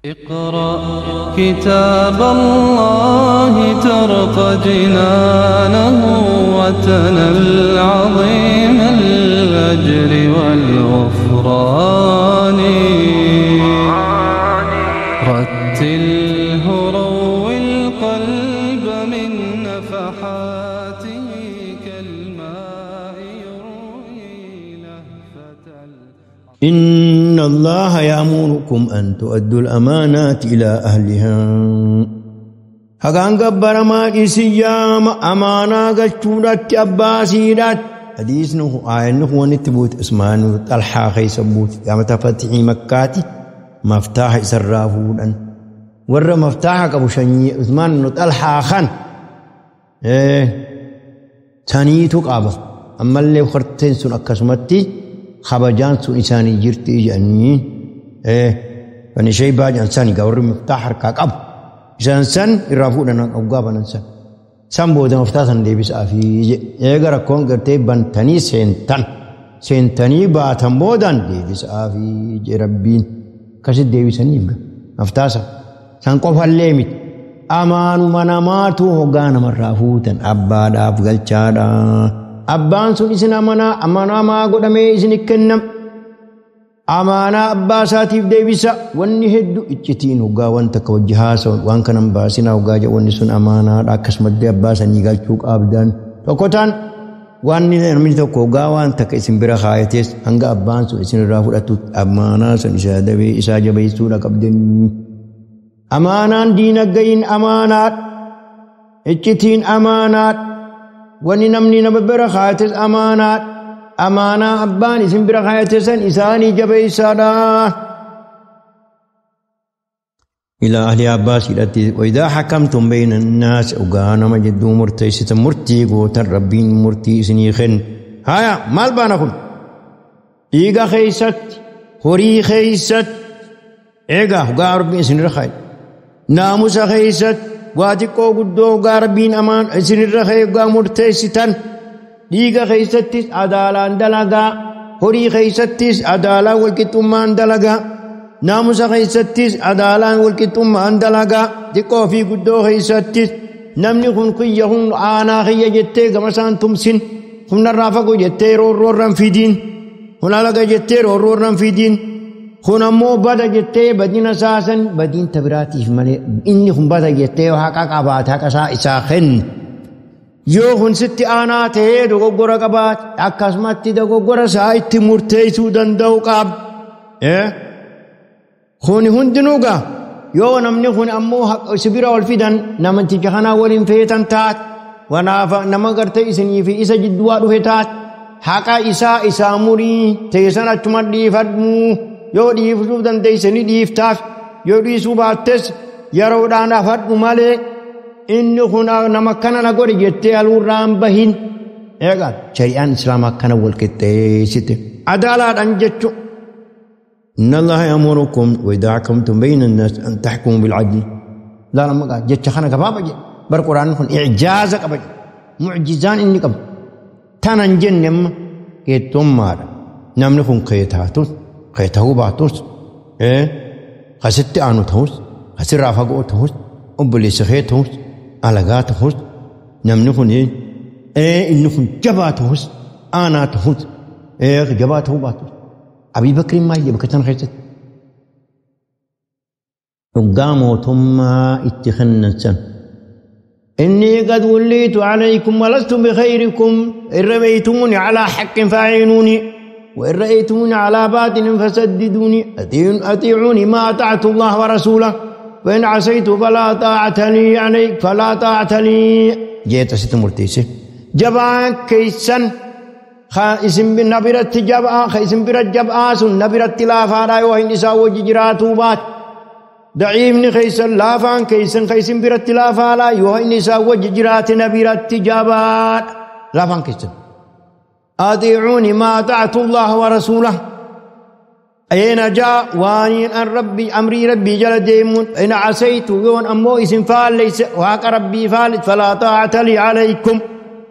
اقرأ كتاب الله ترق جنانه وتنل عظيم الأجر والغفران. رتله روي القلب من نفحاته كالماء يروي لهفة. إن الله يأمركم أن تؤدوا الأمانات إلى أهلها. Hagaan gabbaramaa isiyyaama amaanaa galchuudhaatti abbaa siidhaatti. Hadiisni aayanni kun itti buute Usmaan Xalhaa keessa buute qaamata fatihii Makkaati maftaaha isarraa fuudhan. Warra maftaaha qabu shanyii Usmaan Xalhaa kan saniitu qaba. Ammallee horteen sun akkasumatti kabajaan sun isaanii jirti jedhanii bani Shaybaa jedhan sani warri maftaaha harkaa qabu. Isaan san irraa fuudhan hoggaa banan san. San booda maftaa san deebisaa fi eega rakkoon gartee bantanii seentan. Seentanii baatan boodaan deebisaa fi Rabbiin. Akkasitti deebisaniif maftaa san. San qofallee miti. Amaanuma namaatu hoggaa namarraa fuutan abbaadhaaf galchaadha. Abbaan sun isin amanaa amanamaa godhamee isin kennam. Amaanaa abbaa isaatiif deebisa. Wanni hedduu iccitiin hoggaa wanta akka wajji haasa'u waan kanan baasinaa hoggaa jedhu wanni sun amaanaadha. Akkasumallee abbaa sanii galchuu qabdan. Tokko ta'an wanni namni tokko hoggaa waan takka isin bira kaayates hanga abbaan sun isin irraa fudhatu amaanaa sun isaa dabee isaa jabeessuudha qabdanii. Amaanaan diinaggayin amaanaadha. Iccitiin amaanaadha. Wanni namni nama bira kaayates amaanaadha. Amaanaa abbaan isin bira kaayate san isaanii jabeessaadha. Ilaa ahli abbaa siidhatti wayidaa hakamtum bayna annaas dhugaa nama jidduu murteessitan murtii gootan Rabbiin murtii isinii kenna. Haya maal baana kun? Dhiiga keeysatti, horii keeysatti, eegaa dhugaa Rabbiin isinirra kaaye. Naamusa keeysatti, waa xiqqoo guddoo dhugaa Rabbiin amaan isinirra kaaye dhugaa murteessitan. Dhiiga keeysattis adaalaan dalagaa, horii keeysattis adaalaan walqixxummaan dalagaa, naamusa keeysattis adaalaan walqixxummaan dalagaa, xiqqoo fi guddoo keeysattis namni kun kiyya kun aanaa kiyya jettee gama isaan tumsin, humnarraa fagoo jettee roorroorran fidiin, kun alaga jettee roorroorran fidiin, kun ammoo bada jettee badina saasan badiin tabiraatiif malee inni kun bada jettee haqa qabaate haqa isaa isaa kenni. Yoo kun sitti aanaa ta'ee dogoggora qabaate akkasumatti dogoggora isaa itti murteessuu danda'u qaba. Kun hundinuu gaa yoo namni kun ammoo si bira ol fidan namticha kanaa waliin feetan taate wanaaf nama gartee isinii fi isa jidduu waa dhufe taate haqa isaa isaa murii teessan achuma dhiifadhu yoo dhiiftuu dandeesse ni dhiiftaaf yoo dhiisuu baattes yeroodhaan hafadhu malee. Inni kun nama akkana na godhe jettee haluurraan bahin. Eegaa shari'aan islaamaa akkana wal qixxeessite. Adaalaadhaan jechuun. إن الله يأمركم وإذا حكمتم بين الناس أن تحكموا بالعدل. لا لما قال جتش خنا كبابا جي بر قرآن كن إعجاز قبل معجزان إني قبل تنان جنم كيتم مارا نملكم كيتاتوس كيتهو باتوس إيه خست آنو تهوس خسر رافقو تهوس أبلي سخيتهوس alagaa ta'us namni kun inni kun jabaa ta'us aanaa ta'us jabaa ta'uu baatus Abii Bakriin maal jedhe bakka sana keessatti dhugaa mootummaa itti kennan san إني قد وليت عليكم ولست بخيركم إن رأيتموني على حق فأعينوني وإن رأيتموني على باطل فسددوني أطيعوني ما أطعت الله ورسوله وإن عصيت فلا طاعة لي عليك فلا طاعة لي. جيت ست مرتيسة جبان كيسن خائسن بالنبرة جبا خائسن برة جبا سن نبرة لا فارا وإن إساو جراتو بات دعيم خيسن لا فان كيسن خيسن برة لا فارا وإن إساو جرات نبرة جبا لا فان كيسن أطيعوني ما أطعت الله ورسوله أين جاء وانين أن ربي أمري ربي جل ديمون إن عصيت يون أمو إسم فعل ليس وهاك ربي فعل فلا طاعة لي عليكم.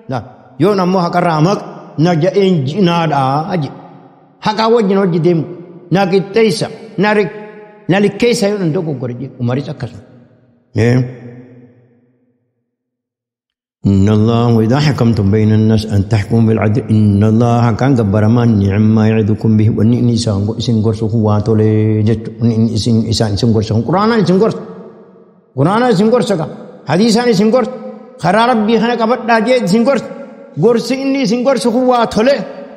لا يون أمو هاك رامك نجا إن جناد أجي هاك وجن وجه ديم ناكي تيسا نارك Na likkeessa yoo hin dogoggore jee Umaris akkasuma. إن الله وإذا حكمتم بين الناس أن تحكموا بالعدل إن الله كان جبر ما نعم ما يعدكم به وإن إنسان إسن قرصه واتولي جت وإن إنسان إسن قرصه قرآن إسن قرص قرآن إسن قرصك حديثان إسن قرص خرا ربي خنك أبدا جيت إسن قرص قرص إني إسن قرصه واتولي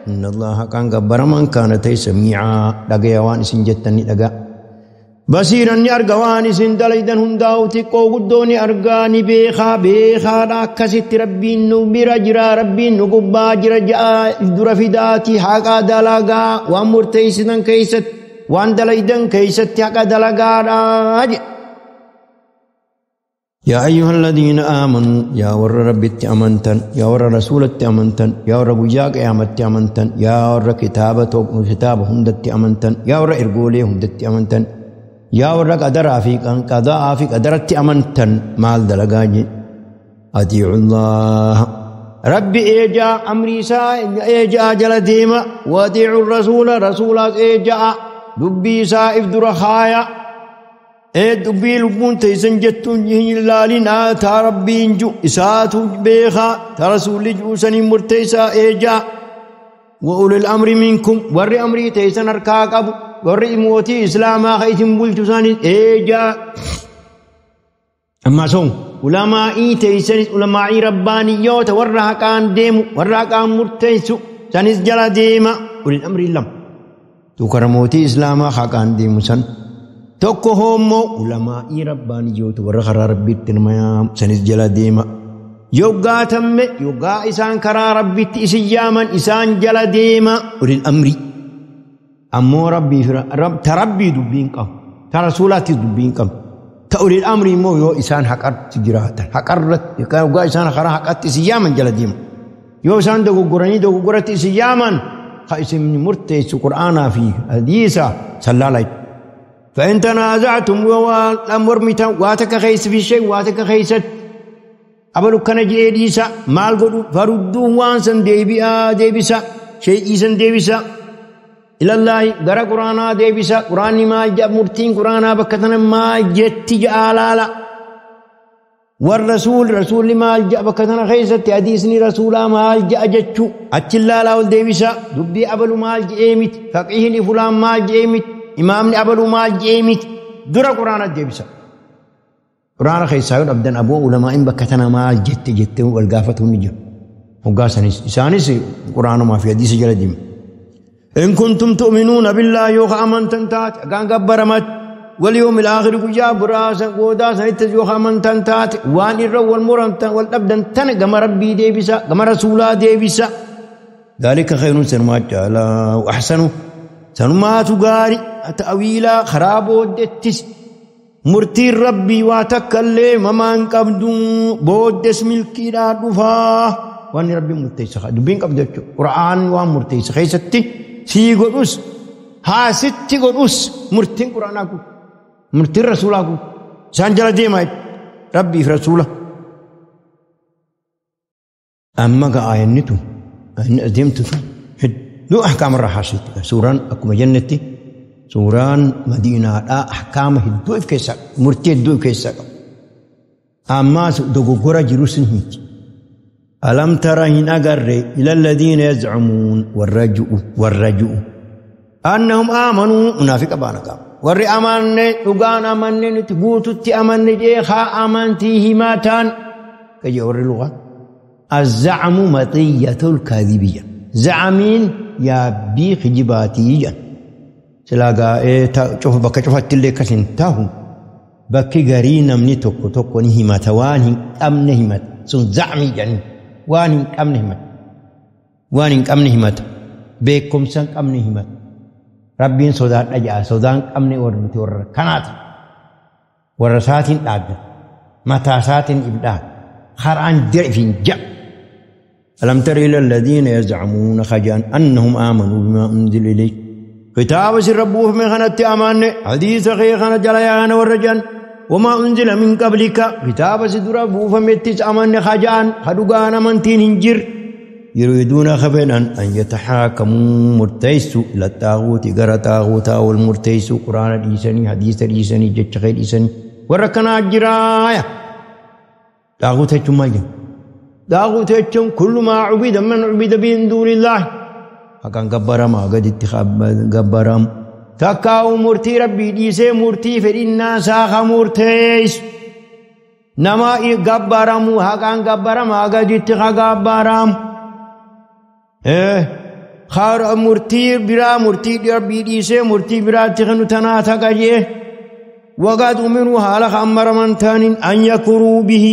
إن الله كان جبر من كان سميعا لقيا وان إسن جتني لقى بصيرا أرجوان إسن دليدا هنداو تقو قدوني أرجاني بيخا بيخا راكست ربي نبرا جرا ربي نقبا جرا جاء درفداتي حقا دلقا وامرتيسنا كيست وان دليدا كيست حقا دلقا راج. يا أيها الذين آمنوا يا ور ربي أمنتن يا ور رسول أمنتن يا ور بجاك أمنت أمنتن يا ور كتابة كتاب هندت أمنتن يا ور إرجولي هندت أمنتن يا ور قدر في قضاء في قدرت أمنتن مال دلقاجي أطيعوا الله ربي إيجا أمري سا إيجا جل ديما وأطيعوا الرسول رسول إيجا دبي سا إفدر خايا إيه دبي لبون تيسن جتون جهن تا ربي إنجو إساتو بيخا ترسول جوسني مرتيسا إيجا وأولي الأمر منكم ور أمري تيسن أركاك أبو ور موتي إسلاما خيتم بلتساني إيجا أما سون علمائي تيسن علمائي ربانيوت ورها كان ديمو ورها كان مرتيسو سنس جلا ديما أولي الأمر لم تكرموتي إسلاما خاكان ديمو سن tokko hoommoo ulamaa'ii rabbaaniyyoota warra karaa rabbiitti nama yaamu sanis jala deema. Yoggaa tamme yoggaa isaan karaa rabbiitti isin yaaman isaan jala deema. Ulil amri ammoo rabbii ta rabbii dubbiin qabu ta rasuulaattis dubbiin qabu ta ulil amri immoo yoo isaan haqatti jiraatan haqarratti yoggaa isaan karaa haqatti isin yaaman jala deema. Yoo isaan dogoggoranii dogoggoratti isin yaaman ha isin murteessu qur'aanaa fi hadiisa sallaalaa. فإن تنازعتم والأمر متى واتك خيس في شيء واتك خيست أبلو كان جيديسا مال قدو فردوه وانسا ديبئا ديبسا شيء إيسا ديبسا إلى الله غرا قرانا ديبسا قرآن ما جاء مرتين قرانا بكتنا ما جت جالالا والرسول رسول ما جاء بكتنا خيست حديثني رسولا ما جاء جتشو أتشلالا والديبسا دبي أبلو ما جئمت فقيهني فلان ما جئمت إمامني أبلو ما جيمت درا قرآن الجيبسة قرآن خيسايون أبداً أبو علماء بكتنا ما جت جت والقافة النجم وقاسنيس إسانيس قرآن ما في حديث جلدهم إن كنتم تؤمنون بالله يوخ أمنتن تات كان قبرمت واليوم الآخر كجا براسا قوداسا يتزوخ أمنتن تات وان الرو والمرمتن والأبدن تن قم ربي ديبسا قم رسولا ديبسا ذلك خير سنما جعلا وأحسن سنما تغاري تأويلا خرابو دتس مرتي ربي واتكلم ممان قبدو بودس ملكي لا دفا وان ربي مرتي سخا دبين قبدو قرآن وان مرتي سخي ستي سي قدوس ها ستي قدوس مرتين قرآن أكو مرتي رسول أكو سانجل ديما ربي في رسوله أما قاين نتو أن أديمتو لو أحكام الرحاسيت سوران أكو جنتي سوران مدينة لا أحكام هدو كيسا مرتي هدو كيسا أما دوغورا جروسن هيك ألم ترى هن أقر إلى الذين يزعمون والرجوء أنهم آمنوا منافق أبانك ور أمان لغان أمان نتبوت أمان جيخا أمانتي هماتان كي يور اللغة الزعم مطية الكاذبية زعمين يا بيخ جباتي سلاقا شوف بك شوف اللي كسن تاهو بكي غري نمني توكو توكو نهمة وانهن أم نهمة سن زعمي يعني وانهن أم نهمة وانهن أم نهمة بكم سن أم نهمة ربين سودان أجا سودان أم نورمتي ور كنات ورساتين أجا متاساتين إبدا خران درفين جا ألم تر إلى الذين يزعمون خجان أنهم آمنوا بما أنزل إليك كتاب سربوه من خنت أمان حديث خي خنت جليان والرجان وما أنزل من قبلك كتاب سربوه فمتس أمان خجان خدقان أمانتين هنجر يريدون خفنا أن يتحاكموا مرتيس إلى الطاغوت غير طاغوتا والمرتيس قرآن ديسني حديث ديسني جتش خير ديسني وركنا جرايا طاغوت هجم طاغوت هجم كل ما عبد من عبد من دون الله هكان قبرم قد اتخاب قبرم تكاو مرتي ربي ديسي مرتي فإنا ساخ مرتيس نما قبرم هكان قبرم قد اتخاب قبرم خار مرتي برا مرتي ربي ديسي مرتي برا تخنو تناتا قجيه وقد أمروا حالك أمر من تان أن يكروا به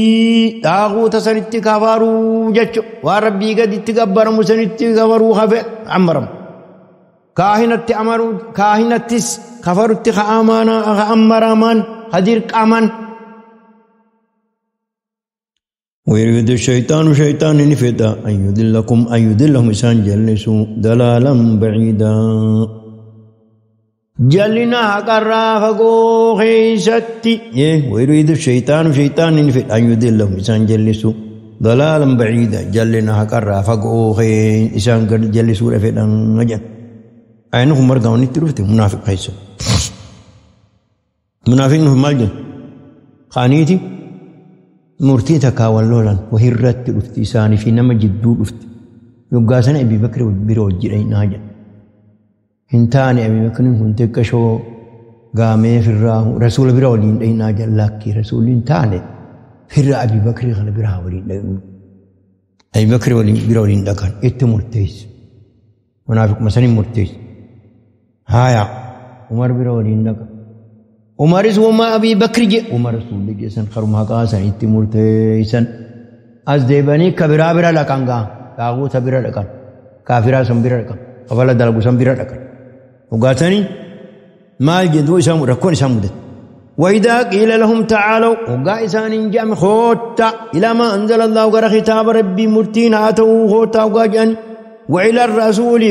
طاغوت سنت كفروا جج وربي قد اتكبر مسنت كفروا خف أمرم كاهنت أمروا كاهنتس كفروا اتخ أمانا أمر من خدير أمن ويريد الشيطان شيطان نفتا أن يدلكم أن يدلهم إنسان جلسوا دلالا بعيدا جلنا قرافقو خيستي ويريد الشيطان شيطان نفتا أن يدلهم إنسان جلسوا ضلالا بعيدا جلنا قرافقو خي إنسان جلسوا رفتا نجا أينهم مرقعون التروفت منافق خيسا منافق مالجن خانيتي مرتي تكاولولان وهرت رفتي ساني في نما جدو رفتي يقاسن أبي بكر بيرو جرين ناجا هنتاني أبي بكر كنت كشو قامي في الراه رسول بيرو لين ناجا لكي رسول هنتاني في الراه أبي بكر خل بيرو ولين أبي بكر ولين بيرو لين دكان إت مرتيس منافق مثلا مرتيس هايا عمر بيرو لين دكان عمر وما أبي بكر جي عمر رسول الله جسن خرمها قاسن اتمرتيسن أز ديبني كبرا برا لكانغا طاغوت برا لكان كافرا سمبرا لكان قبل دلقو سمبرا لكان وقاتني ما الجدو إسام ركون إسام مدت وإذا قيل لهم تعالوا وقا إسان جام خوتا إلى ما أنزل الله وقرأ خطاب ربي مرتين آتوا خوتا وقاجان وإلى الرسول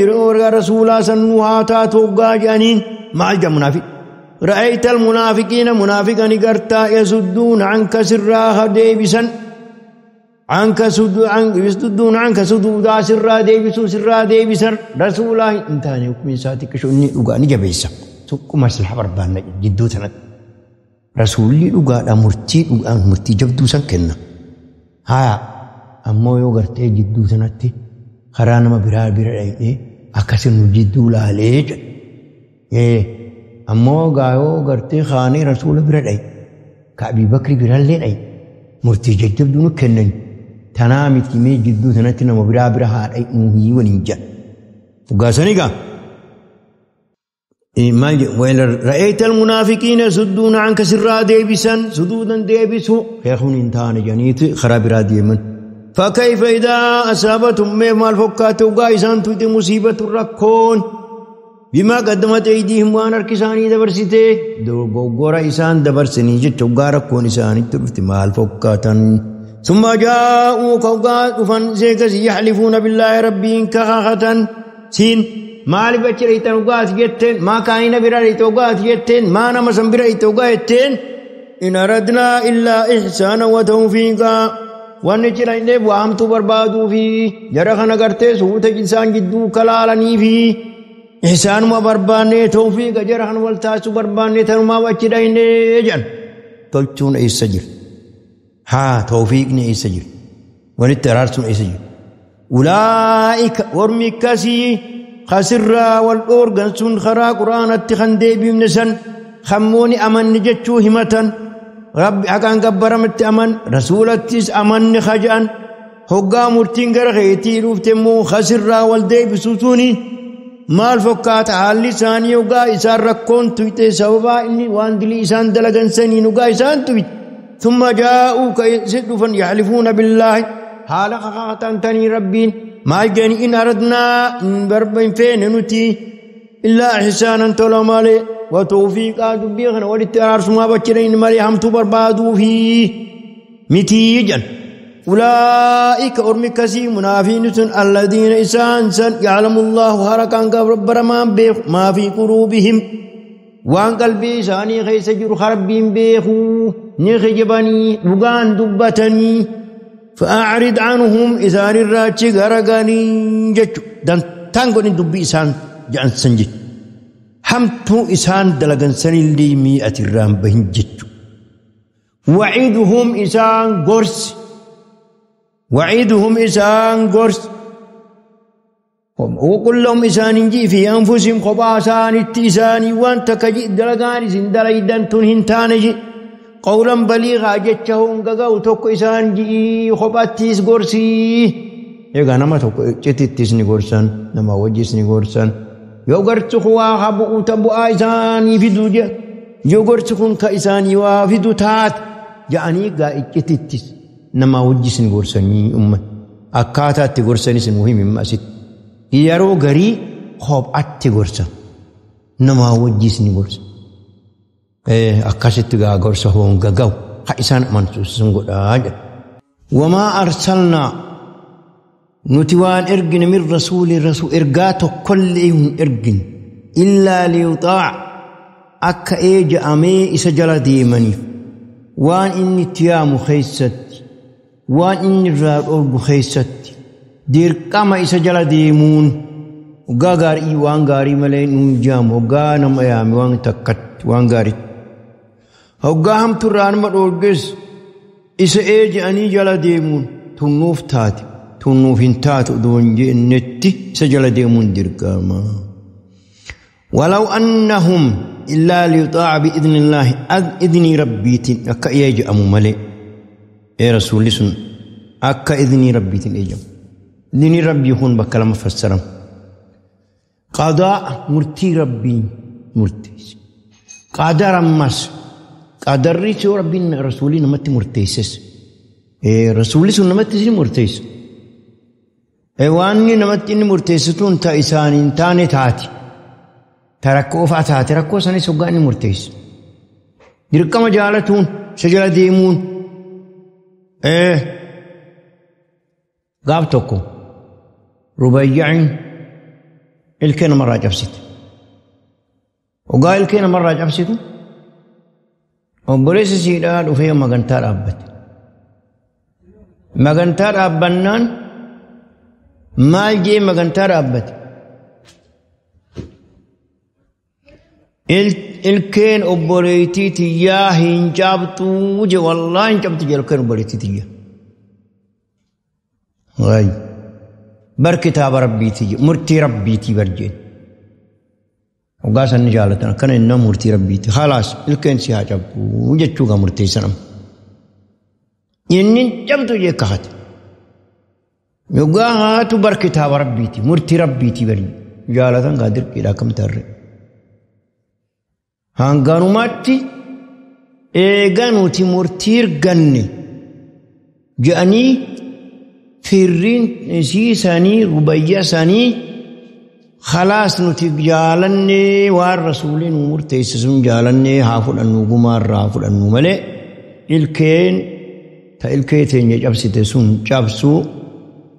رسولا سنوهاتا وقاجانين ما الجا منافق رأيت المنافقين منافقا قرتا يسدون عنك سراها ديبسا عنك سدو عنك يسدون عنك سدودا سرا ديبسو سرا ديبسا رسول الله انتاني وكمن ساتك شوني لغاني جبيسا سكو مسلح بربانا جدو تنت رسولي لغانا مرتي لغان مرتي جبدو سنكنا هايا أمو يو قرتي جدو تنتي خرانا ما برا برا ايه أكسن جدو لاليج ايه أمو غايو غرتي خاني رسول برا كأبي بكر برا لين مرتي جدب دونو كنن تنامي تيمي جدو تنتنا مبرا برا هار أي مهي ونجا وقاسني قا وإن رأيت المنافقين يسدون عنك سرا ديبسا سدودا ديبسو خيخون انتان جنيت خراب را ديمن فكيف إذا أصابتهم ما الفكات وقايسان تؤتي مصيبة الركون بما قدمت أيديهم وأن أركساني دبرسيته دوغورا إسان دبرسني جتوغارا كون إسان ترفت مال فكاتا ثم جاءوا كوغا فن سيكس يحلفون بالله ربهم كخاخة سين ما لبچريتن وغات جتن ما كاين براريت وغات جتن ما نمسن براريت وغاتن إن أردنا إلا إحسانا وتوفيقا ونجرين وامتو بربادو في جرخنا قرتي سوت إنسان جدو كلالني في إحسان ما برباني توفيق جرحن والتاسو برباني تنما وچدين جن تلچون اي سجر ها توفيقني اي سجر ونترارسون اي سجر أولئك ورمكسي خسر والأورغنسون خرا قرآن اتخن ديبي منسن خموني أمن نجتشو همة رب حقان قبرمت أمن رسولتس أمن خجأن هقا مرتين غرغيتي روفتمو خسر والديبي سوسوني مال فكات حال لساني وقا إسان ركون تويتي سببا إني وان دلي إسان دلقن سنين وقا إسان تويت ثم جاءوا كيسدفا يحلفون بالله حال خاطن تني ربين ما جاني إن أردنا بربين فين نتي إلا إحسانا تولو مالي وتوفيقا دبيغنا ولترار سما بچرين مالي هم تو بربادو في متيجا أولئك أرمكسي منافين الذين إسان سن يعلم الله حركان برمان بيخ ما في قلوبهم وان قلبي إساني خيس جر خربين بيخو نخجبني وغان دبتني فأعرض عنهم إسان الراتش غرغاني جتشو دان تانغوني دبي إسان جان سنجي همتو إسان دلغن سنين لي مئة الرام بهن جتشو وعيدهم إسان غرس وعيدهم إسان غرس وقل لهم إسان جي في أنفسهم خباسان التئسان وانت كجي دلغان إسان دلغان تنهنتان جي قولا بليغا جتشهم غغو توك إسان جي خباتيس غرسي Egaa nama tokko citittis ni gorsan, nama wajjis ni gorsan. Yoo gorsi kun waa bu'uuta bu'aa isaanii fiduu jedha. Yoo gorsi kun ka isaanii waa fidu taate jedhanii gaa iccitittis nama wajjis ni gorsanii uumma. Akkaataa itti gorsanis nu himi asitti. Yeroo garii kophaatti gorsan. Nama wajjis ni gorsan. Akkasitti gaa gorsa honga gahu ha isaan amansiisan godhaa jedha. Wamaa arsalnaa nuti waan ergine min rasuuli rasul ergaa tokkollee hin ergine illaa liyuxaac akka ee je'amee isa jala deemaniif waan inni itti yaamu keeysatti waan inni irraa dhorgu keeysatti dirqama isa jala deemuun hoggaa gaarii waan gaarii malee nuun jaamu hoggaa nama yaame waan takkatti waan gaaritti hoggaa hamtu irraa nama dhorges isa ee je'anii jala deemuun tunnuuf taate tunnuuf hin taatu odoon jennetti isa jala deemuun dirqama. ولو أنهم إلا ليطاع بإذن الله إذن ربيتين أكا يجأم ملي يا رسول سن أكا إذن ربيتين إجأم إذن ربي يكون بكلام فسرم قضاء مرتي ربي مرتي قدر مس قدر ريتو ربي رسولي نمت مرتيسس رسولي سن نمت مرتيس Waanni namatti inni murteessituun ta isaan hin taane taati. Ta rakkoo fa'a taate rakkoo sanis hoggaa inni murteessu. Dirqama jaalatuun isa jala deemuun. Gaaf tokko Rubayyaan ilkee namarraa cabsite. Hoggaa ilkee namarraa cabsitu obboleessi siidhaa dhufee magantaa dhaabbate. Magantaa dhaabbannaan maal jee magantaa dhaabbate? Ilkeen obboleettii tiyyaa hin cabxuu je wallaahi hin cabxu je ilkeen obboleettii tiyyaa. Bar kitaaba rabbiitii je murtii rabbiitii bar jeen. Hoggaa san ni jaalatan akkana innaa murtii rabbiitii khalaas ilkeen si haa cabxuu jechuu gaa murteessan amma. Inni hin cabxu jee kakate. Yoggaa haatu bar kitaaba rabbiiti murtii rabbiitii bari jaalatan gaa dirqiidha akkam tarre. Hanganumatti eega nuti murtii arganne jedhanii firriin isiisanii rubayya isaanii khalaas nuti jaalannee waan rasuuliin nu murteesse sun jaalannee haa fudhannu gumaarraa haa fudhannu malee ilkeen ta ilkee teenya cabsite sun cabsuu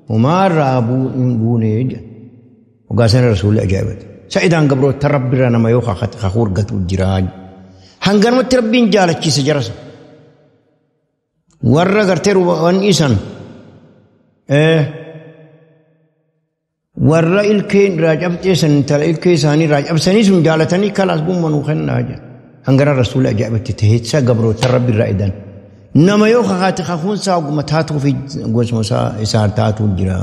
humaarraa hin buune jedhan. Hoggaa sana rasuulli ajaa'ibate. Sa'idaan gabroota rabbiirraa nama yoo kakuu argatu jira. Hanganumatti rabbiin jaalachiise jarasa. Warra gartee waan isan warra ilkeen irraa cabxeessan intala ilkee isaanii irraa cabsanii sun jaalatanii kalaas gummanuu kennaa jedhan. Hangana rasuulli ajaa'ibatti ta'e gabroota rabbiirraa idan. Nama yoo kakaate kakuun isaa oguma taatuu fi gosuma isaa taatuu jira.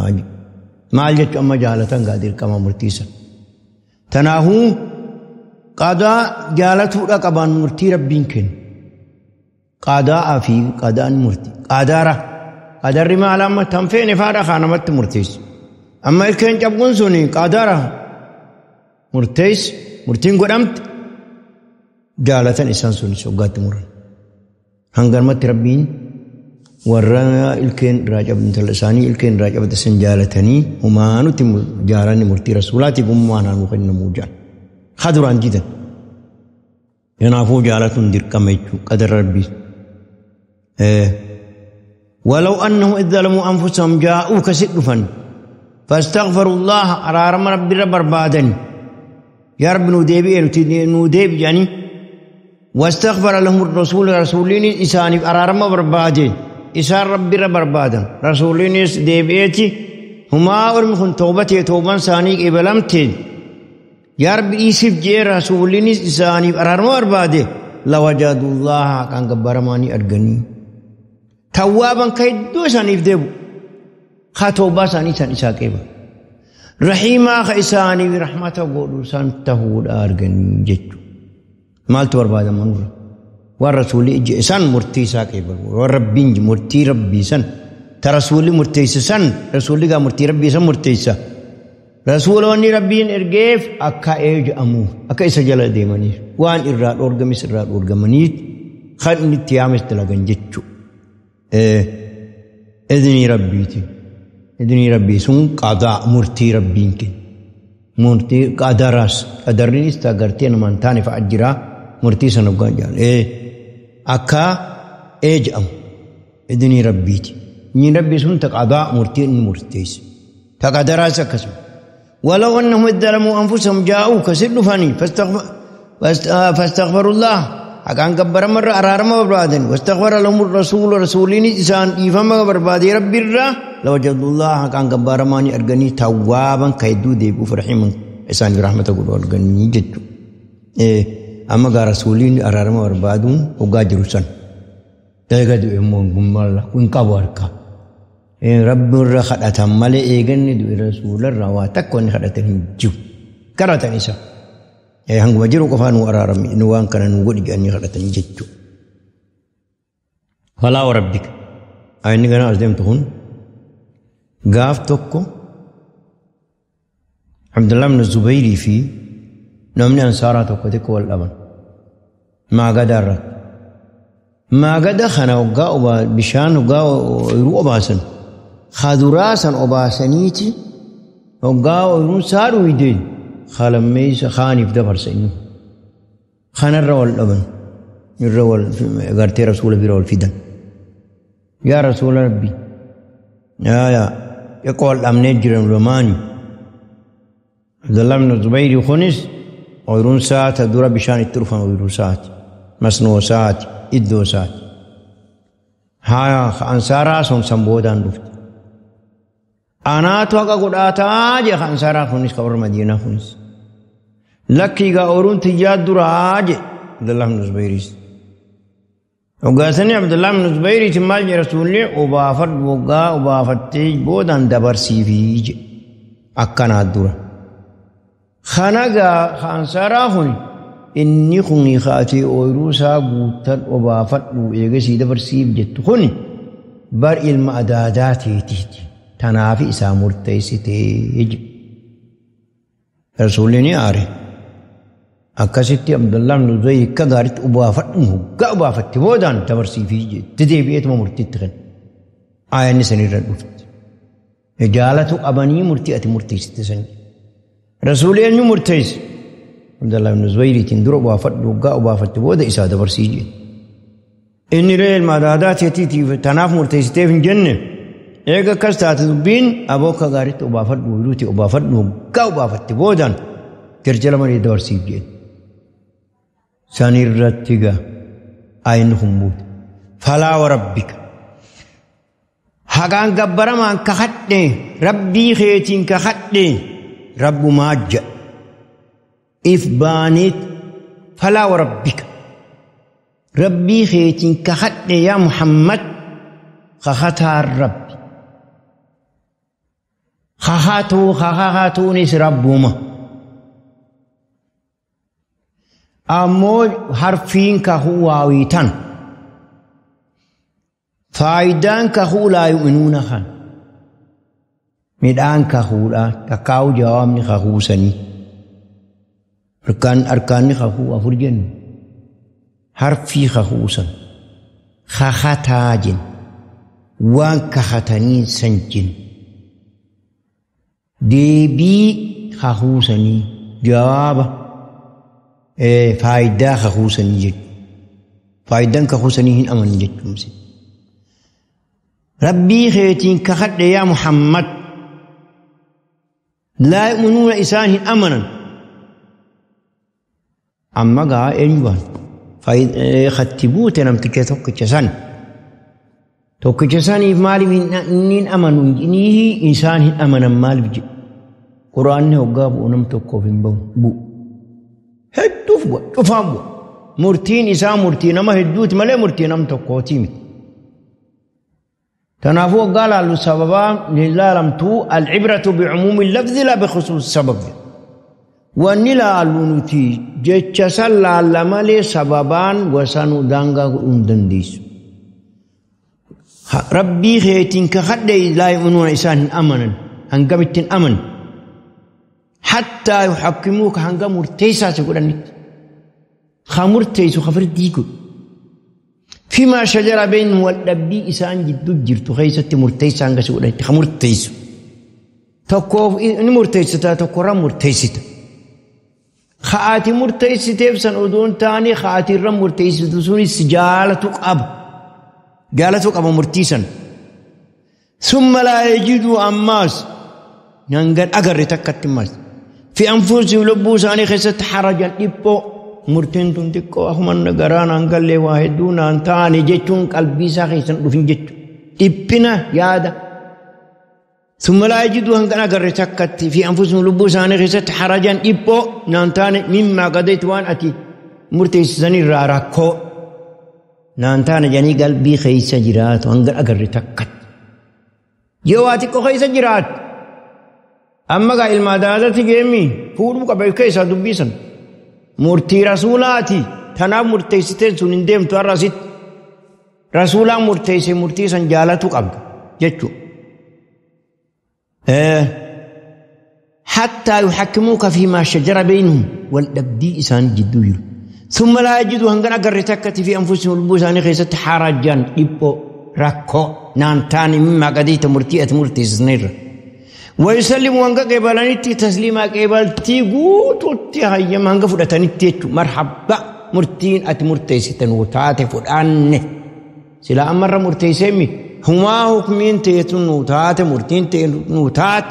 Maal jechuun amma jaalatan gaa dirqama murtiisa. Tanaafuu qadaa jaalatuudha qabaan murtii rabbiin kennu. Qadaa fi qadaan murtii. Qadaara. Qadarri maal amma tan feene faadha kaa namatti murteessu. Amma ilkeen cabquun suni qadara murteessi murtiin godhamte jaalatan isaan sunis hoggaatti muran. Hanganumatti rabbiin warra ilkeen irraa cabde intala isaanii ilkeen irraa cabde san jaalatanii humaanutti jaalanni murtii rasuulaatiif ummaan haa nuu kennamuu jedhan. Haa duraan didan. Kanaafuu jaalatuun dirqama jechuudha qadara rabbii. ولو أنهم إذ ظلموا أنفسهم جاءوك سدفا فاستغفروا الله أرارم ربي بربادني يا رب نوديبي نوديبي يعني واستغفر لهم الرسول رسولين إساني أرارم بربادين Isaan Rabbi irra barbaadan. Rasuuliinis deebi'eeti humaa ormi kun toobatee tooban isaanii qeebalamte. Yaa Rabbi dhiisiif jee rasuuliinis isaaniif araarama barbaade. Lawajadullaha kan gabbaramaanii arganii. Tawwaaban ka hedduu isaaniif deebu. Ka toobaa isaanii san isaa qeeba. Rahiimaa ka isaaniif rahmata godhu san tahuudha arganii jechuudha. Maaltu barbaadama nurra? Waan rasuulli ije san murtii isaa qeebalu. Waan rabbiin murtii rabbii san. Ta rasuulli murteesse san rasuulli gaa murtii rabbii san murteessa. Rasuulonni rabbiin ergeef akka eejamu akka isa jala deemaniif waan irraa dhoorgamis irraa dhoorgamanii kan inni itti yaames dalagan jechuudha. Idnii rabbiiti. Idnii rabbii sun qadaa murtii rabbiin kenna. Murtii qadaraas qadarrinis agartee namaan taane fa'a jira murtii sana hoggaan jaalu. Akka eejamu idnii rabbiiti. Inni rabbii sun ta qadaa murtii inni murteesse. Ta qadaraas akkasuma. ولو أنهم ظلموا أنفسهم جاءوك سدفني فاستغفروا الله أكان كبر مرة أرارم بربادن واستغفر لهم الرسول رسولين إنسان إفهم بربادي ربي الرا لوجدوا الله أكان كبر ماني أرجني توابا كيدو ديبو فرحيما إنسان برحمة قول أرجني جد إيه أما قال رسولين أرارم بربادون وقادروا سن تجد إمام جمال كن كبرك Rabbi irra kadhatan malee eeganni du'e rasuularraa waa takka wanni kadhatan hin jiru. Kadhatan isa. Hanguma jiru qofaa nu araarame nu waan kana nu godhi jedhanii kadhatan jechuudha. Falaa rabbika. Inni kana as deemtu kun gaaf tokko Abdullah ibn Zubayrii fi namni ansaaraa tokko xiqqoo wal dhaban. Maagadaa irratti. Maagada kana hoggaa bishaan hoggaa ooyiruu obaasan. Khaduraasan obaasaniiti hoggaa ooyiruun isaa dhuyde kalammeessa kaaniif dabarsa inni. Kanarra wal dhaban. Irra wal gartee rasuula bira wal fidan. Yaa rasuula rabbi. Yaa xiqqoo wal dhabnee jiran lamaani. Abdullah ibn Zubayri kunis ooyiruun isaa ta dura bishaan itti dhufan ooyiruu isaati. Masnoo isaati. Iddoo isaati. Haa ansaaraa sun san boodaan dhufte. Anaatu haqa godhaataa jee ansaaraa kunis ka warra Madiinaa kunis. Lakkii gaa ooyiruun tiyyaa duraa jee Abdullah ibn Zubayriis. Hoggaasanii Abdullah ibn Zubayriitiin maal jee rasuulli obaafadhu hoggaa obaafattee boodaan dabarsiifii jee akkanaa dura. Kana gaa ansaaraa kun inni kun kaatee ooyiruu isaa guuttan obaafadhu eegasii dabarsiif jettu kun bar ilma adaadaa teetiiti. Tanaaf isaa murteessitee jedhe. Rasuulli ni aare. Akkasitti Abdullah ibn Zubayr akka gaariitti obaafadhu hoggaa obaafatte boodaan dabarsiifii jette deebi'eetuma murtiitti kenne. Aayanni sanirra dhufte. Jaalatu qabanii murtii ati murteessite sani. Rasuulli eenyu murteesse? Abdullah ibn Zubayriitiin dura obaafadhu hoggaa obaafatte booda isaa dabarsii jedhe. Inni ree ilma adaadaa teetiitiif tanaaf murteessiteef hin jenne. Eega akkas taate dubbiin aboo akka gaariitti obaafadhu ooyiruuti obaafadhu hoggaa obaafatte boodaan jarjala malee dabarsiif jedhe. Sanirratti gaa ayinni kun buute. Falaa wa rabbika. Haqaan gabbaramaan kakadhe rabbii keetiin kakadhe rabbumaa jedha. If baaneet falaa wa rabbika. Rabbii keetiin kakadhe yaa Muhammad kakataan rabbi. Kakatuu kakatuunis rabbuma. Ammoo harfiin kakuu waawiitan. Faayidaan kakuu laa yu'minuuna kan. Midhaan kakuudha takkaa'u jawaabni kakuu sanii. Arkaanni kakuu afur jennu. Harfii kakuu san. Kakataa jennu. Waan kakatanii san jennu. Deebii kakuu sanii jawaaba faayidaa kakuu sanii jechuudha. Faayidaan kakuu sanii hin amanin jechuudha. Rabbii keetiin kakadhe yaa Muhammad. Laa yu'minuuna isaan hin amanan. Amma gaa eenyu waan? Khatti buute namticha tokkicha san. Tokkicha saniif maaliif hin amanu inni isaan hin amanan maaliif jedhu. Quraanni hoggaa bu'u nam tokkoof hin bu'u. Hedduuf bu'a cufaan bu'a. Murtiin isaa murtii nama hedduuti malee murtii nam tokkooti miti. Kanaafuu hoggaa laallu sababaa hin laalamtuu al-cibratu bi'umuumi lafzi laa bikhusuusi sabab. Wanni laallu nuti jecha san laalla malee sababaan gosanuu daangaa godhuu hin dandeessu. Rabbii keetiin kakadhe laa yu'minuuna isaan hin amanan hangamitti hin amanan. Hattaa yuhakkimuuka hanga murteessaa si godhanitti. Ha murteessu ha firdii godhu. Fimaa shajara beynahum wal dhabbii isaan jidduu jirtu keessatti murteessaa hanga si godhanitti ha murteessu. Tokkoof ni murteessita tokkorra murteessita. Haati murteessiteef san odoon taane haati irra murteessitu sunis jaalatu qaba. Jaalatu qaba murtii san. Summa laa yajiduu ammaas hangan agarre takkatti ammaas. Fi anfusihim lubbuu isaanii keessatti harajan dhiphoo murtiin tun xiqqoo akkuma garaa naan gallee waa hedduu naan taane jechuun qalbii isaa keessan dhufin jechuudha. Dhiphina yaada. Summa laa yajiduu hangan agarre takkatti fi anfusihim lubbuu isaanii keessatti harajan dhiphoo naan taane mimmaa qadaytu waan ati murteessisanirraa rakkoo naan taane jedhanii qalbii keessa jiraatu hangan agarre takkatti. Yoo waa xiqqoo keessa jiraatu amma gaa ilma daadatti geemmi fuudhuu qaba keessaa dubbisan. Murtii rasuulaati tanaaf murteessiteen sun hin deemtu har'a asitti. Rasuulaan murteesse murtii san jaalatu qabda jechuudha. Hattaa yuhakkimuuka fiimaa shajara beynahum wal dhabdii isaan jidduu jiru. Summa laa yajiduu hangan agarre takkatti fi anfusihim lubbuu isaanii keessatti harajan dhiphoo rakkoo naan taane mimmaa qadayta murtii ati murteessisneerra. ويسلموا هنگا قبلانيتي تسليما قبلتي قوتوتي هيما هنگا فدتانيتي مرحبا مرتين ات مرتيستن وتاتي فدان سلا امر مرتيسمي هما حكمين تيتن وتاتي مرتين تيتن وتات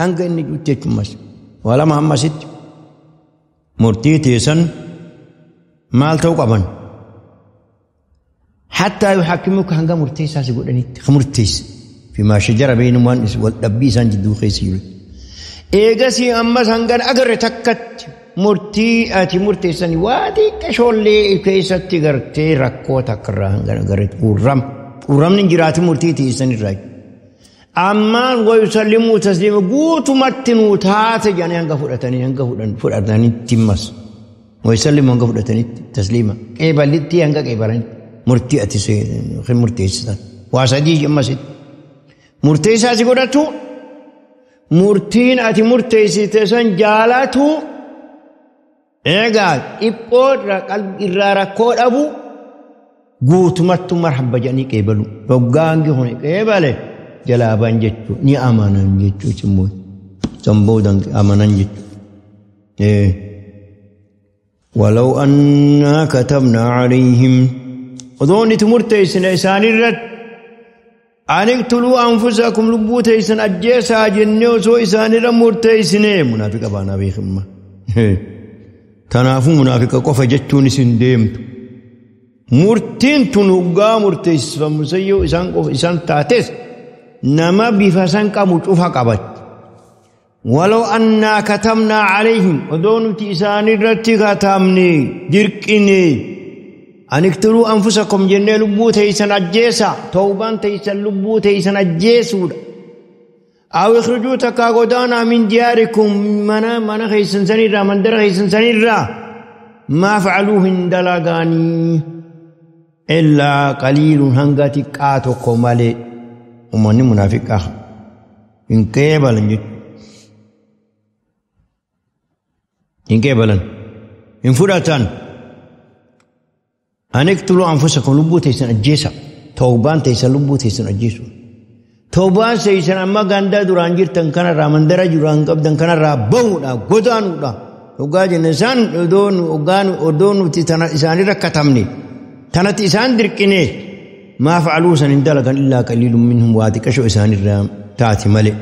هنگا اني جوتي مس ولا ما هم ست مرتي تيسن مال تو قبن حتى يحكموك هنگا مرتيسا سيقولنيت خمرتيس فيما شجر بينهم والدبي سان جدو خيسير ايغسي اما سانغان اگر تكت مرتي اتي مرتي سني وادي كشولي كيستي غرتي ركو تكرا هنغان اگر قرم قرم نجرات مرتي تي سني راي اما ويسلموا تسليم غوت متن وتات يعني هنغا فدتني هنغا فدن فدتني تيمس ويسلموا هنغا فدتني تسليما قبلتي هنغا قبلن مرتي اتي سي مرتي سن واسدي جمست Murteessaa si godhatu murtiin ati murteessite san jaalatu eegaa dhiphoo irraa rakkoo dhabu guutumattu marhaba jedhanii qeebalu. Hoggaangi kun qeebale jalaa ban jechuu ni amanan jechuu cimmoo san boodan amanan jechuu. Walaw annaa katabnaa alayhim odoon itti murteessine isaanirratti أن اقتلوا أنفسكم لبوتيسن أجيسا جنة وسو إسان رمورتيسن منافق بانا بيخمة تنافو منافق قف جتون سندمت مرتين تنوغا مرتيس فمسيو إسان قف إسان تاتس نما بفسان كمتوفا قبت ولو أنا كتمنا عليهم ودون إسان رتي كتمني دركني أن اقتلوا أنفسكم جنة لبوتيسن أجيسا توبان تيسن لبوتيسن أجيسو أو اخرجوا تكاغدانا من دياركم منا منا خيسن سنرا من در خيسن سنرا ما فعلوه اندلاغاني إلا قليل هنغتي كاتوكو مالي ومن منافق آخر إن كيبالن إن كيبالن إن فراتان أن اقتلوا أنفسكم لبوتيسن أجيسا توبان تيسن لبوتيسن أجيسو توبان سيسن أما غاندا دوران جرتن كان را مندرا جوران قبدن كان را بودا غدانودا وغاج نسان دون وغان ودون تنا إسان ركتمني تنت إسان دركني ما فعلوا سن اندلقا إلا قليل منهم واتكشو إسان الرام تاتي ملئ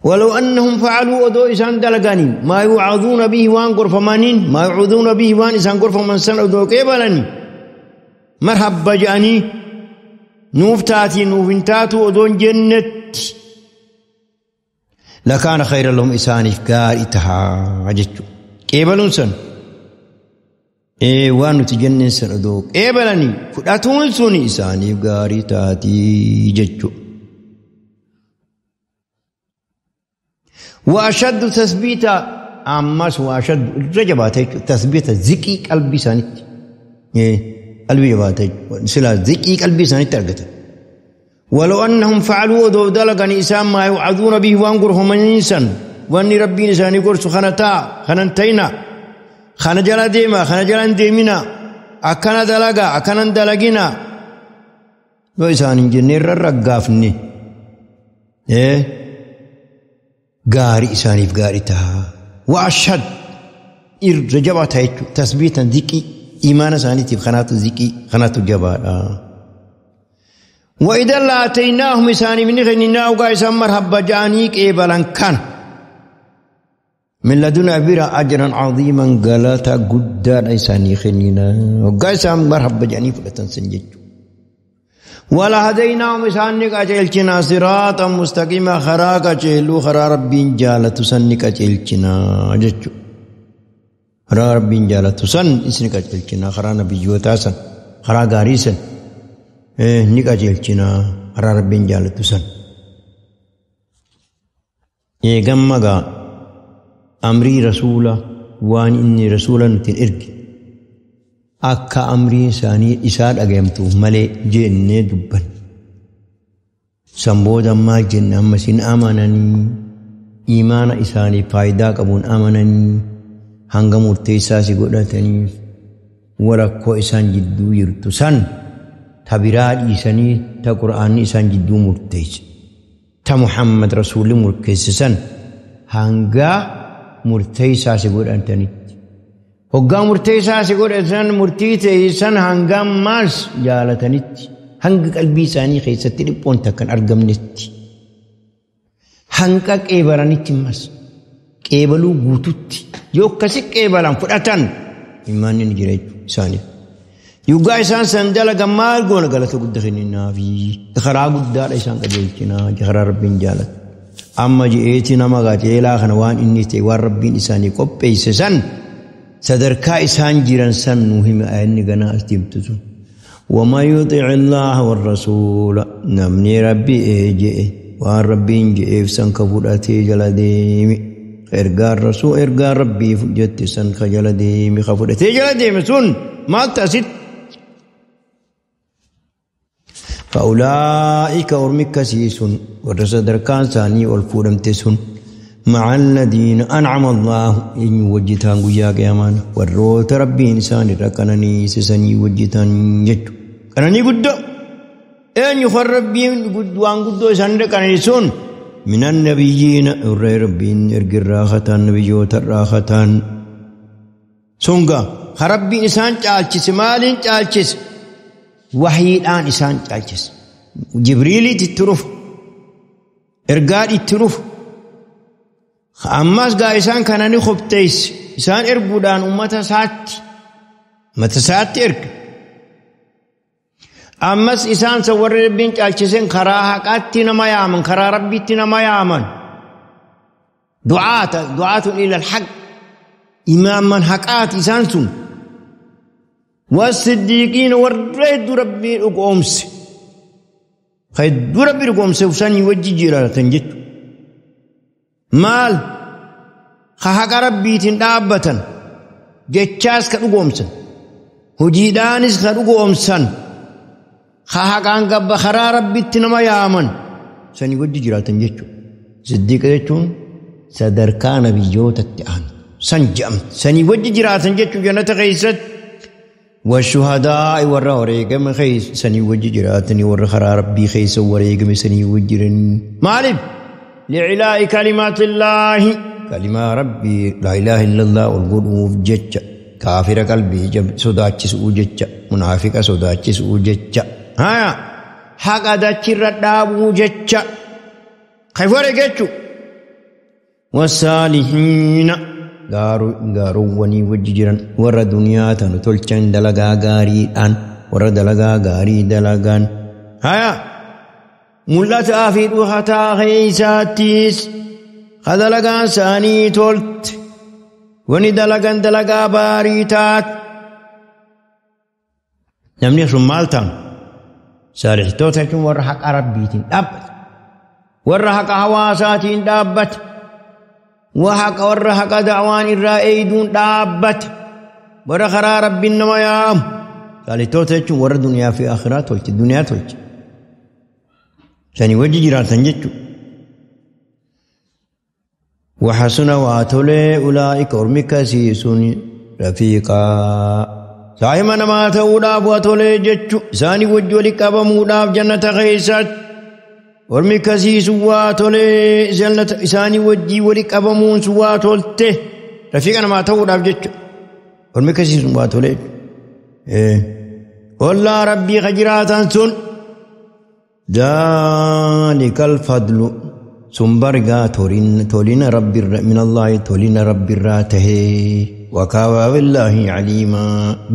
ولو أنهم فعلوا ودو إسان دلقاني ما يوعظون به وان غرفمانين ما يوعظون به وان إسان غرفمان سن ودو قبلني مرحبا جاني Nuuf taatii nuuf hin taatu odoon jennetti. Lakaana khayra lahum isaaniif gaarii tahaa jechuudha. Qeebaluun san waan nuti jenneen san odoo qeebalanii fudhatuun sun isaaniif gaarii taatii jechuudha. وأشد تثبيتا أمس وأشد رجبات تثبيتا ذكي قلبي سانت قلبي جبات سلا ذكي قلبي سانت ترقته ولو أنهم فعلوا ودو دلقا إسام ما يوعدون به وانقرهم إنسان وأني ربي نساني قرص خنتا خننتينا خنجل ديما خنجل ديمنا أكنا دلقا أكنا دلقنا وإسان جنير الرقافني غاري إساني في غاري تها وأشهد إرجبات تثبيتا ذكي إيمان ساني تب خنات ذكي خنات جبارا وإذا لاتيناهم إساني من غنينا وقايسا مرحبا جانيك إيبالان كان من لدنا برا أجرا عظيما قالتا قدان إساني خنينا وقايسا مرحبا جاني فلتن سنجج ولا هديناهم إساني قاجلتنا صراطا مستقيما خراقا جهلو خرا ربين جالة سنك أجلتنا ججو خرا ربين جالة سن إسنك أجلتنا خرا نبيوتا سن خرا غاري سن نك أجلتنا خرا ربين جالة سن إيه أمري رسولا وان إني رسولا نتين إرقي akka amrii isaanii isaa dhagayamtuuf malee jennee dubban. San booda maal jenne amma isin amananii imaana isaanii faayidaa qabuun amananii hanga murteessaa si godhatanii warakkoo isaan jidduu jirtu san ta biraa dhiisanii ta qura'aanni isaan jidduu murteesse ta Muhammad rasuulli murteesse san hanga murteessaa si godhatanitti. Hoggaa murteessaa si godhatan murtii ta'e san hanga ammaas jaalatanitti hanga qalbii isaanii keessatti dhiphoon takkan argamnetti hanga qeebalanitti ammas qeebaluu guututti yoo akkasi qeebalan fudhatan imaanni ni jira jechuudha isaaniif. Yuggaa isaan san dalagan maal goona galata guddaa kenninaafi karaa guddaadha isaan qajeelchinaa karaa rabbiin jaalatu. Amma ji'eeti nama qajeelaa kana waan inni ta'e waan rabbiin isaanii qopheesse san sadarkaa isaan jiran san nuu hime ayanni ganaa as deemtu sun. ومن يطع الله والرسول نمني ربي جئ وان ربي جئ سن كفوداتي جل ديمي إرجاء الرسول إرجاء ربي جت سن خجل ديمي خفوداتي جل ديمي سن ما تسد فأولئك أرمك سيسن ورسدركان ثاني والفورم تسن مع الذين أنعم الله إن وجتان قيا قيامان والروت ربي إنسان ركنني سسني وجتان جت كنني قد إن يخر ربي قد وان قد إنسان ركنني سن من النبيين الري ربي إرق الراختان نبيوت الراختان سنغا خربي إنسان چالچس مالين چالچس وحي الآن إنسان چالچس جبريل تترف إرقاد تترف ammas gaa isaan kana ni qopheesse isaan erguudhaan ummata isaatti erga ammas isaan san warri rabbiin caalchisen karaa haqaatti nama yaaman karaa rabbiitti nama yaaman du'aatun ila alhaq imaaman haqaati isaan sun wasiddiiqiin warra hedduu rabbii dhugoomse hedduu rabbii dhugoomse sanii wajji jiraatan jechuudha. Maal haqa rabbiitiin dhaabbatan jechaas ka dhugoomsan hojiidhaanis ka dhugoomsan haqaan gabba karaa rabbiitti nama yaaman sanii wajji jiraatan jechuudha. Siddiiqa jechuun sadarkaa nabiyyootatti aanu san jedhamti sanii wajji jiraatan jechuudha jannata keessatti والشهداء warra wareegame keessa sanii wajji jiraatanii warra karaa rabbii keessa wareegame sanii wajji jiranii maaliif? لعلاء كلمات الله كلمة ربي لا إله إلا الله والقلوب جتش كافر قلبي سوداتش وجتش منافق سوداتش وجتش ها حق داتش رداب وجتش كيف رجتش والصالحين غارو وني وججرا ور دنيا تنتلچن دلغا غاري ان ور دلغا غاري دلغان Haya mul'ataa fi dhuhataa keeysaattis ka dalagaan isaanii tolte wani dalagan dalagaa baarii taate. Namni sun maal ta'an? Saalihtoota jechuun warra haqa rabbiitiin dhaabbate, warra haqa hawaasaatiin dhaabbate, warra haqa da'waan irraa eeyduun dhaabbate, warra karaa rabbiin nama yaamu. Saalihtoota jechuun warra duniyaa fi akhiraa tolche, duniyaa tolche. Sanii wajji jiraatan jechuudha. وحسن واتولي أولئك أرمك سيسون رفيقا. سايما نما توداف واتولي جتشو ساني وجولي كبموداف جنة خيسات أرمك سيسون واتولي جنة ساني وجي ولي كبمون سواتولته رفيقا نما توداف جتشو أرمك سيسون واتولي. والله ربي خجراتا سن ذلك الفضل سنبرغا تولين رب من الله تولين رب الراته وكفى بالله عليما.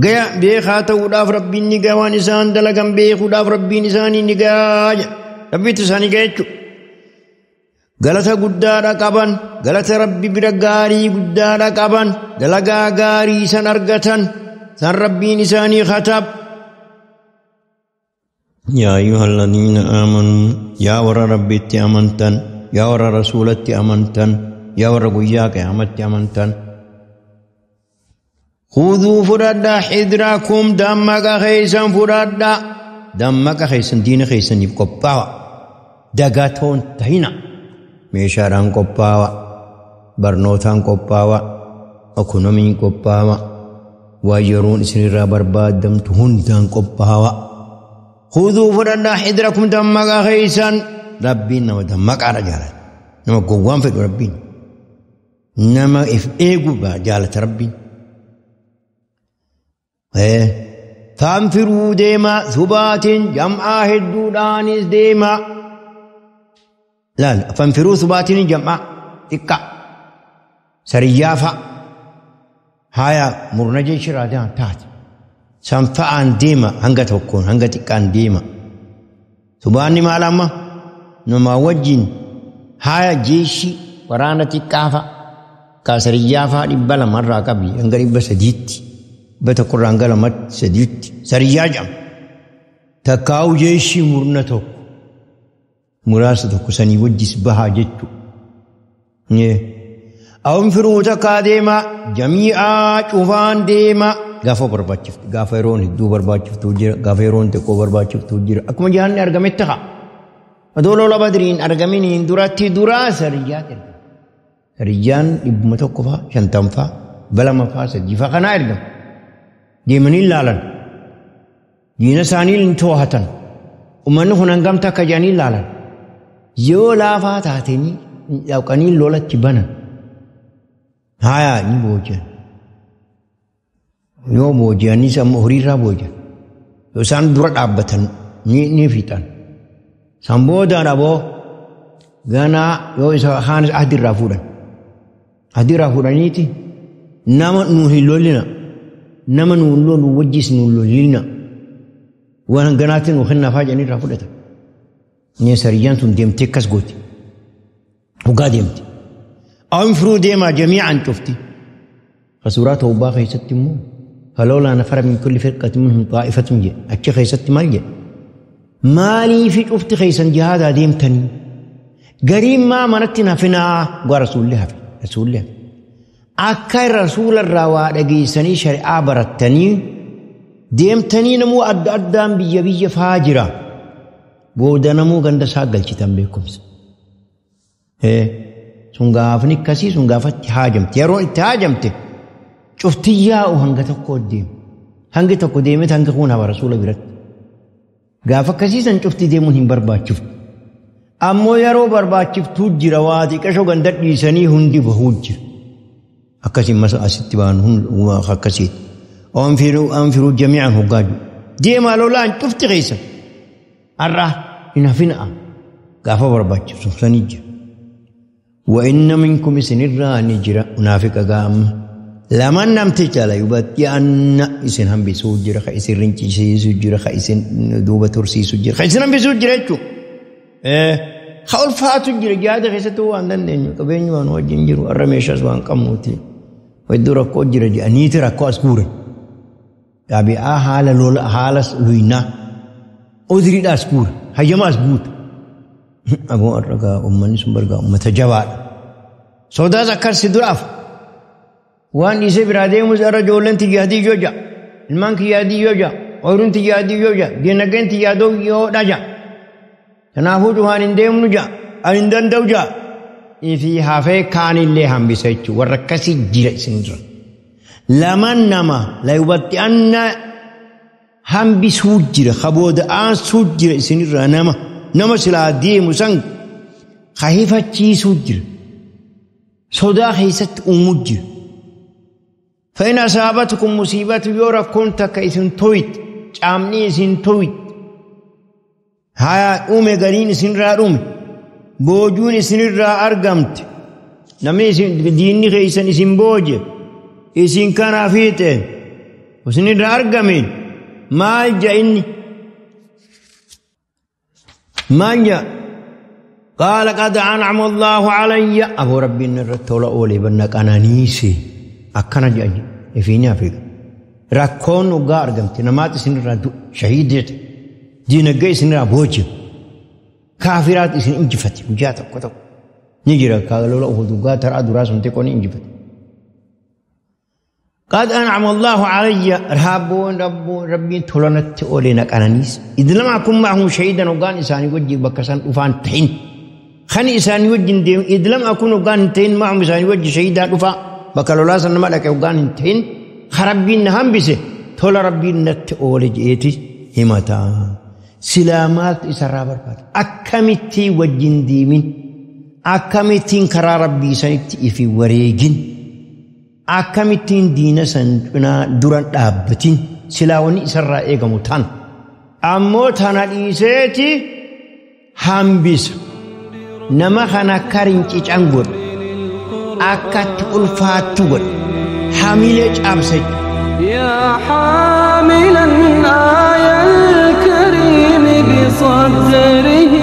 غيا بيخا توداف ربي نيغا وانسان دلغم بيخوداف ربي نساني نيغا ربي تساني غيچو غلطه غدادا قبن غلطه ربي برغاري غدادا قبن دلغا غاري سن ارغتن سن ربي نساني خطب. يا أيها الذين آمنوا يا ور ربي أمنتن يا ور رسولتي أمنتن يا ور قياك أمنتن أمنتن خذوا فردا حذركم دمك خيسا فردا دمك خيسا دين خيسا يبقى دقاتون تهينا ميشاران قباوا برنوتان قباوا أكونومين قباوا ويرون إسريرا برباد دمتهن دان قباوا خذوا فردا حذركم دمك خيسا ربي نما دمك على جالت نما قوام في ربي نما إف إيجو جالت ربي. فانفروا ديما ثبات جمعا هدودانيس ديما لا لا فانفروا ثبات جمعا تكا سريافا هايا مرنجي شرادان تحت سنفعان ديما هنگا توكون هنگا تكان ديما ثباني مالاما نما وجين هايا جيشي ورانا تكافا كاسريافا دبلا مرة قبي هنگا ربا سديتي بتقول رانغلا مت سديت سرياجم تكاو جيشي مرنتو مراستو كسني وجس بها جتو أنفروا تكا جميعا شوفان ديما غافو برباچفت غافيرون هدو برباچفتو جira غافيرون تكو برباچفتو جira akkuma jahanni argametti haa adoo lola badriin argaminiin duratti duraa sariyyaat ergama sariyyaan 100 faa 50 faa 2 faa 3 faa kanaa ergama deemanii laalan diina isaanii hin too'atan uummanni kun hangam takka jedhanii laalan yoo laafaa taatanii dhaqanii lolatti banan haya ni booji'an yoo booji'anis amma horiirraa booji'an yoo isaan dura dhaabbatan ni fixan san boodaan aboo ganaa yoo isa haanis ahdirraa fuudhan ahdirraa fuudhaniiti nama nu hin lolina nama nu lolu wajjis nu lolina waan ganaatti nu kennaa faa jedhanii irraa fudhatan. Inni sariyyaan sun deemtee akkas gooti dhugaa deemte. أنفروا ديما جميعا شفتي فسورة توبة خيست مو فلولا نفر من كل فرقة منهم طائفة جي أتش خيست مال جي مالي في شفت خيسا جهادا ديمتني قريب ما منتنا فينا ورسول الله في رسول الله أكا رسول الروا لقيسني شريعة برتني ديمتني نمو أد أدام بي بي فاجرة بودا نمو غند ساقل شتان بكم إيه sun gaafni akkasii sun gaafatti haajamte yeroo itti haajamte cufti yaa'u hanga tokko deemu hangi tokko deemee hangi kun hawa rasuula biratti gaafa akkasii san cufti deemuun hin barbaachiftu ammoo yeroo barbaachiftuu jira waa xiqqashoo ganda dhiisanii hundi bahuu jira akkasiin masa asitti ba'an akkasiiti anfiruu jamii'an hoggaaju deemaa lolaan cufti keessa har'a hin hafina gaafa barbaachiftu sanii jira. وإن منكم سنرا نجرا منافق قام Lamaan namticha la yubatti'anna isin hambisuu jira, ka isin rincisiisuu jira, ka isin duuba tursiisuu jira, ka isin hambisuu jira jechuudha. Ka ulfaatu jira jihaada keessatti waan dandeenyu qabeenyi waan wajjin jiru har'a meeshaas waan qabnuuti. Hedduu rakkoo jira jedhaniiti rakkoo as guuran. Xaabi'aa haala lola haala luynaa udriidha as guura hayyama as guuta. Aboo har'a gaa uummanni sun bargaa uummata jabaadha. Sodaas akkas si duraaf. Waan dhiisee biraa deemus irra ijoolleen tiyya hadii yoo ja'a, ilmaan kiyya hadii yoo ja'a, ooyiruun tiyya hadii yoo ja'a, diinagdeen tiyya hadoo yoo dha ja'a. Kanaafuu cumaan hin deemnu ja'a, ani hin danda'u ja'a. Ifii hafee kaanillee hambisa jechuudha. Warra akkasii jira isin dura. Lamaan nama layubatti'anna hambisuu jira, kabooda aansuu jira isinirraa nama. Nama silaa deemu san ka hifachiisuu jira. Sodaa keessatti uumuu jira. فإن أصابتكم مصيبة يورا كنت كإسن تويت caamni isin toyit haa dhume gariin isinirraa dhume boojuun isinirraa argamte namni isin diinni keessan isin booje isin kana fiixe isinirraa argameen maal ja inni maal ja قال قد أنعم الله علي أبو ربي نرت ولا أولي بنك أنا نيسي أكنا جاي إفيني أفريقيا rakkoon dhugaa argamte namaatti isinirraa shahiideeta diinagdee isinirraa booji'e kaafiraat isin injifate guyyaa tokko tokko ni jira lola Uhud dhugaa taraa duraa sun xiqqoo ni injifate. قد أنعم الله علي رهابون ربي تولنت أولينا قنانيس إذ لم أكن معهم شهيدا وقان إساني وجي بكسان أفان تحين خني إساني وجي إذ لم أكن وقان تحين معهم إساني وجي شهيدا أفا بكالولا سنما لك وقان تحين خربين هم بسه تول ربي نت أولي جئتي همتا سلامات إسرى برباد أكمتي وجين ديمين أكمتين كرا ربي سنتي في وريجين أكمتين دين سنتنا دوران دابتين سلاوني إسرى إيغموتان أموتان الإيسيتي هم بس نما خنا كارين تيجانغور أكت ألفاتوغر حاملة أمسك يا حاملا آية الكريم بصدره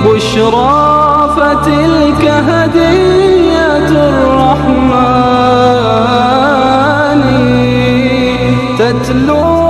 بشرى فتلك هدية الرحمن تتلو